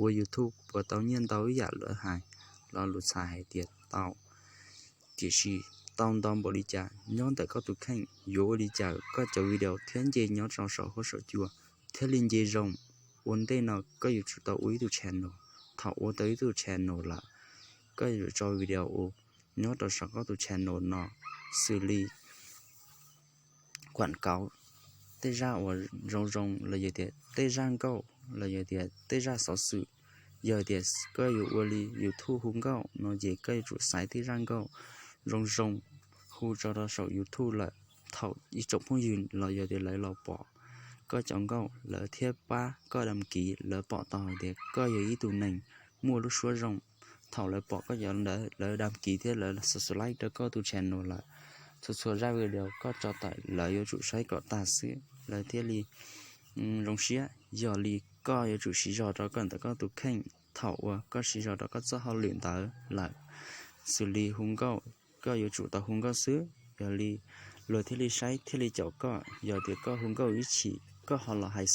ua YouTube puas tau nyiaj ntau ib yam luag hais, los luag txhais hais tias tau. Tiam sis tau ntau npaum li cas nyob ntawm koj tus kheej, yuav ua li cas koj cov video thiab nce nyob rau saum huab saum cua thiaj li nce zoo. Ua ntej no koj yuav tsum tau ua ib tug channel. Thaum ua tau ib tug channel lawm, koj yuav tsum tso video ua nyob rau saum koj tus channel no, xws li kuam kauv tej zaj uas zoo zoo los yog tias tej zaj nkauj los yog tias tej zaj xov xwm. Yog tias koj yuav ua li YouTube hu nkauj no ces koj yuav tsum xaiv tej zaj nkauj zoo zoo hu tso rau saum YouTube lawm. Thaum ib tsoom phooj ywg los yog tias lawv los pom koj cov nkauj, lawv thiaj pab koj đăng ký, lawv pom tau hais tias koj yog ib tug neeg muaj lub suab zoo. Thaum lawv pom koj cov ntawd, lawv đăng ký thiab lawv subscribe rau koj tus channel lawm, txhua txhua zaj video koj tso tawm lawv yuav tsum saib kom tag xwb lawv thiaj li zoo siab. Yog li koj yuav tsum siv zog rau koj ntawm koj tus kheej. Thaum uas koj siv zog rau koj txoj hauj lwm ntawd lawm, xws li hu nkauj, koj yuav tsum tau hu nkauj xwb, yog li luag thiaj li saib thiaj li caum koj. Yog tias koj hu nkauj ib chim koj ho los hais